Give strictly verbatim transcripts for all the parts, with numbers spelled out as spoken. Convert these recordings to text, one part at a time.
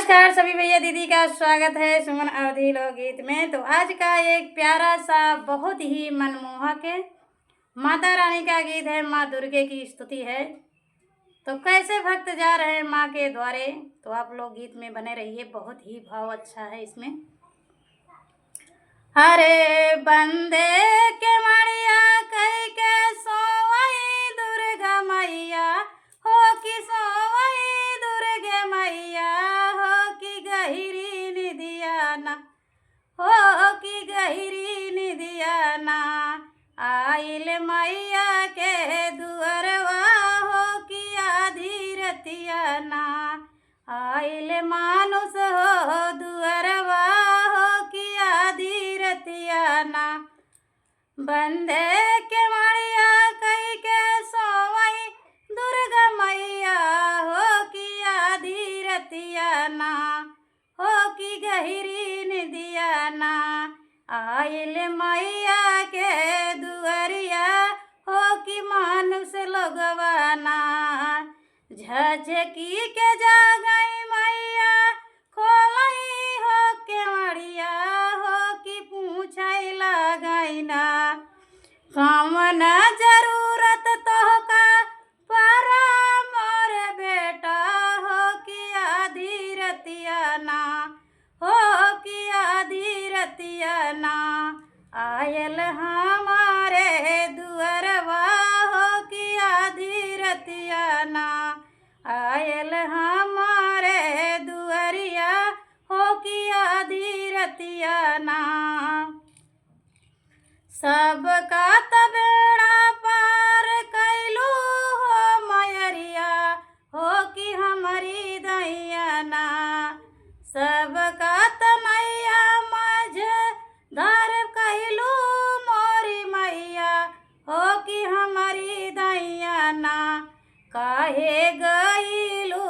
नमस्कार सभी भैया दीदी का, स्वागत है सुमन अवधी लोकगीत में। तो आज का एक प्यारा सा, बहुत ही मनमोहक है, माता रानी का गीत है, माँ दुर्गे की स्तुति है। तो कैसे भक्त जा रहे हैं माँ के द्वारे, तो आप लोग गीत में बने रहिए, बहुत ही भाव अच्छा है इसमें। अरे बंदे के मड़िया कई के सोवई दुर्गा मैया, हो कि सोवई दुर्गे मैया, हो कि गहिरी निदिया ना, हो कि गहिरी निदिया ना। आइल मैया के दुअरवा, हो कि आधी रतिया ना। आइल मानुष हो दुअरवा, हो कि आधी रतिया ना। बंदे के मड़िया कई के सोवई दुर्गा मैया, हो कि आधी रतिया ना, हो कि गहिरी निदिया ना। आइल मैया के दुअरिया, हो कि मानुष लोगवा ना। झझकी के जागई मैया, खोलई हो केवड़िया, हो कि पूछई लागई ना। कवन जरूरत तोहका परा मोर बेटा, हो कि आधी रतिया ना, हो कि आधी रतिया ना। आयल हमारे दुअरवा, हो कि आधी रतिया ना। आयल हमारे दुअरिया, हो कि आधी रतिया ना। सबका त बेड़ा पार कैलू हो मयरिया, हो कि हमरी दैया ना। सबका त नैया मझ धार कैलू मोरी मैया, हो कि हमरी दैया ना। काहे गईलू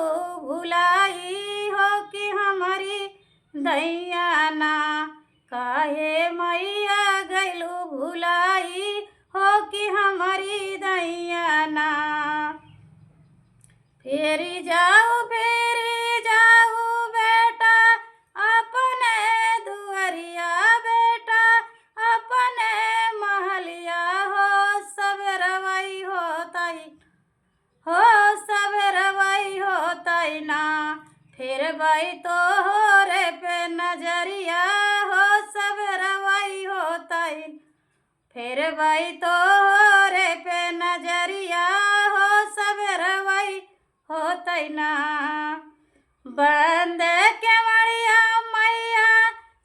भुलाई, हो कि हमरी दैया ना। काहे मैया गईलू भुलाई, हो कि हमरी दैया ना। फेरी जाऊ, फेरी जाऊ बेटा अपने दुअरिया, बेटा अपने महलिया, हो सब रवई होतई, हो सब रवई होतई ना। फिर बई तोहरे पे नजरिया, हो सब रवई होतई। फिर बई तोहरे पे नजरिया, हो सब रवई होतई ना। बंद केवड़िया मैया,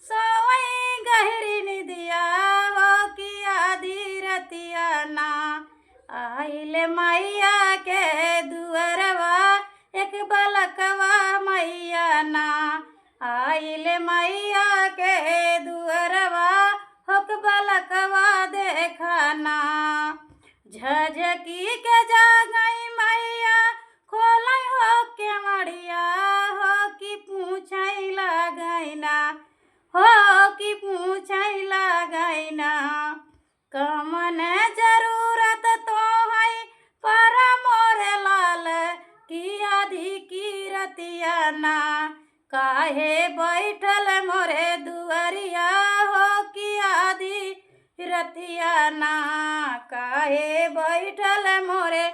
सोवई गहिरी निदिया, हो कि आधी रतिया ना। आइल मैया के दुअरवा, एक बलकवा मैया ना। आइल मैया के दुअरवा, होक बलकवा देखा ना। झझकी के जागई मैया, खोलई हो केवड़िया, हो कि पूछई लागई ना, हो कि पूछई लागई ना। कवन जरूरत तोहई परा मोरे लाल, कि आधी की रतिया ना। काहे बैठल मोरे दुअरिया, हो कि आधी रतिया ना। काहे बैठल मोरे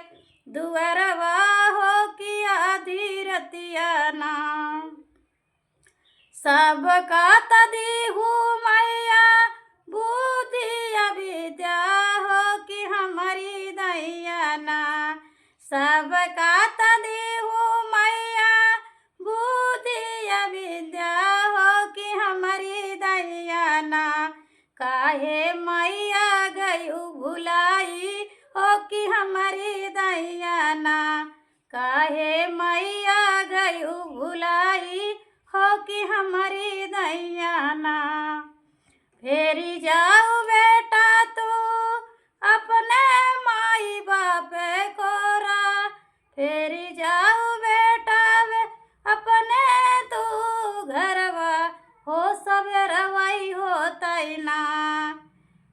दुअरवा, हो कि आधी रतिया ना। सबका त दीहू मैया बुद्धि अविद्या, हो कि हमरी दैया ना। सबका त दीहू मैया बुद्धि अविद्या, हो कि हमरी दैया ना। काहे मैया गयू भुलाई, हो कि हमरी दैया ना। काहे मैया गयू भुलाई, हो कि हमरी दैया ना। फेरी जाऊ बेटा तू अपने माई बाप कोरा, फेरी जाऊ बेटा वे अपने तू घरवा, हो सब रवई होतई ना,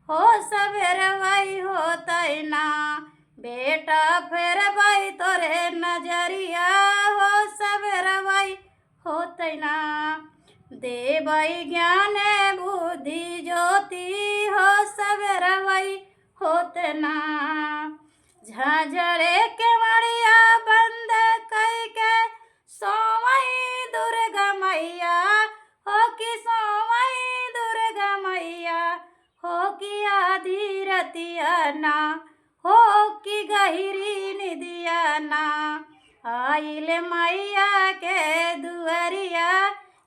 हो सब रवई होतई ना। बेटा फेर बई तोरे नजरिया, हो सब रवई होत तैना। देवई ज्ञान बुद्धि ज्योति हो सबेरवई होत ना। झांझरे केवड़िया बंद कइके सोवई दुर्गा मैया, हो कि सोवई दुर्गा मैया, हो कि आधी रतिया ना, हो कि गहिरी निदिया ना। आइल मैया के दुअरिया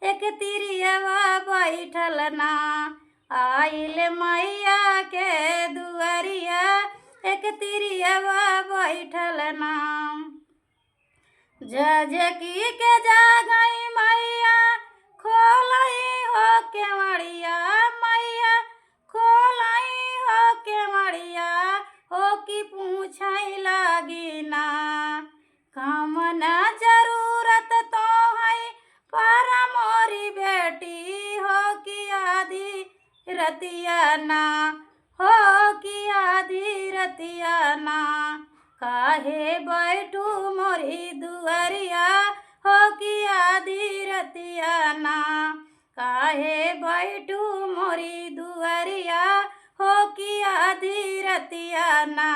एक तिरियवा बैठल ना। आइल मैया के दुअरिया एक तिरियवा बैठल ना। झझकी के जागई मैया, खोलई हो केवड़िया मैया, खोलई हो केवड़िया, हो कि पूछई लागी ना। कमना जरूरत तोहई पर मोरी बेटी, हो कि आधी रतिया ना, हो कि आधी रतिया ना। काहे बैठू मोरी दुअरिया, हो कि आधी रतिया ना। काहे बैठू मोरी दुअरिया, हो कि आधी रतिया ना।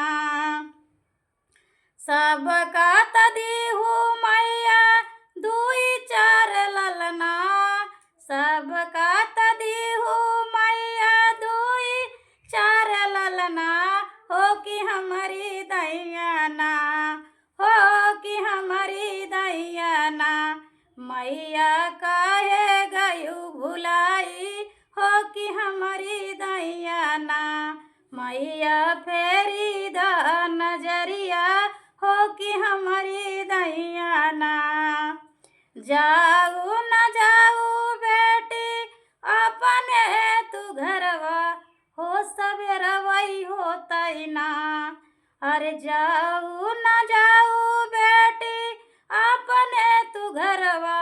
सबका त दीहू मैया दुई चार ललना, सबका त दीहू मैया दुई चार ललना, हो कि हमरी दैया ना, हो कि हमरी दैया ना। मैया काहे गयू भुलाई, हो कि हमरी दैया ना। मैया फेरी द नजरिया, हो कि हमरी दैया ना। जाऊ न जाऊ बेटी अपने तू घरवा, हो सबेरवई होतई ना। अरे जाऊ न जाऊ बेटी अपने तू घरवा,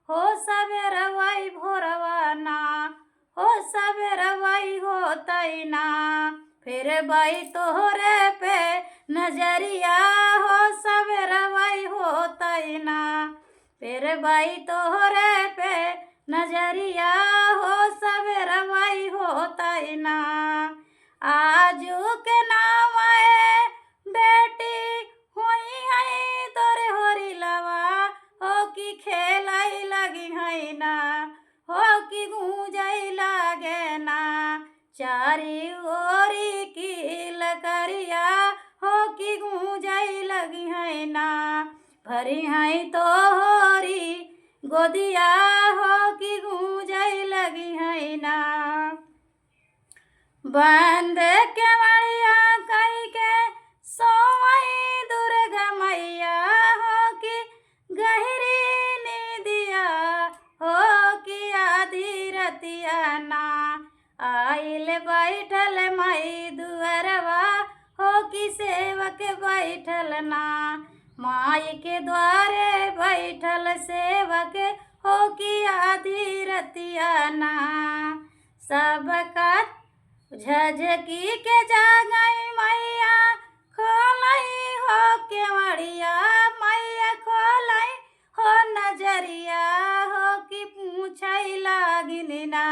हो सबेरवई भोरवा ना, हो सबेरवई होतई ना। फेरबई तोहरे पे नजरिया, हो सबेरवई होतई ना। फेरबई तोहरे पे नजरिया, हो सबेरवई होतई ना। आजू के नावै बेटी होइहैं तोरे होरी लवा, हो कि खेलई लगिहैं ना, हो कि गूंजई लागे ना। चारी ओरी किलकरिया, हो कि गूंजई लगिहैं ना। भरिहैं तोहरी गोदिया, हो कि गूंजई लगिहैं ना। बंद केवड़िया कइके सोवई दुर्गा मैया, हो कि गहिरी निदिया, हो कि आधी रतिया ना। आइल बैठल माई दुअरवा, हो कि सेवक बैठल ना। माई के द्वारे बैठल सेवक, हो कि आधी रतिया ना। सबका झझकी के जागई मैया, खोलई हो केवड़िया मैया, खोलई हो नजरिया, हो कि पूछई लागिन ना।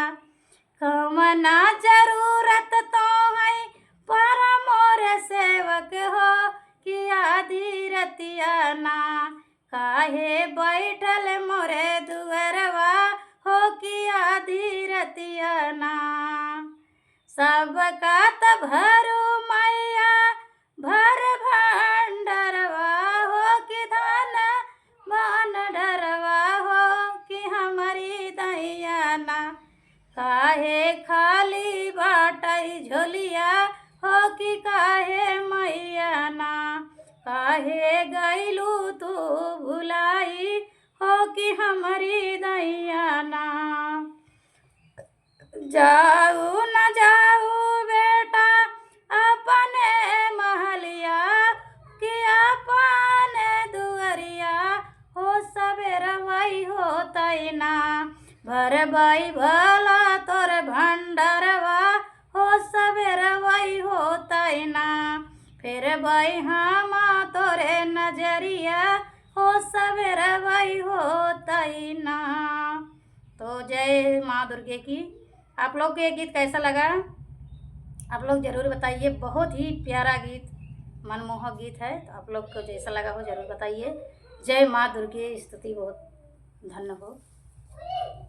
कमना जरूरत तोहई पर मोरे सेवक, हो कि आधी रतिया ना। काहे बैठल मोरे दुअरवा, हो कि आधी रतिया ना। सबका त भरू मैया भर भंडरवा, हो कि धन भंडरवा, हो कि हमरी दैया ना। काहे खाली बाटई झोलिया, हो कि काहे मैया ना। काहे गइलू तू भुलाई, हो कि हमरी दैया ना। जाऊ न जाऊ बेटा अपने महलिया, कि अपने दुअरिया, हो सबेरवई होतई ना। भरबई भला तोर भंडरवा, हो सबेरवई होतई ना। फेरबई हम तोरे नजरिया, हो सबेरवई होतई ना। जय माँ दुर्गे की। आप लोग को ये गीत कैसा लगा, आप लोग जरूर बताइए। बहुत ही प्यारा गीत, मनमोहक गीत है। तो आप लोग को जैसा लगा हो, जरूर बताइए। जय माँ दुर्गे, स्तुति बहुत धन्य हो।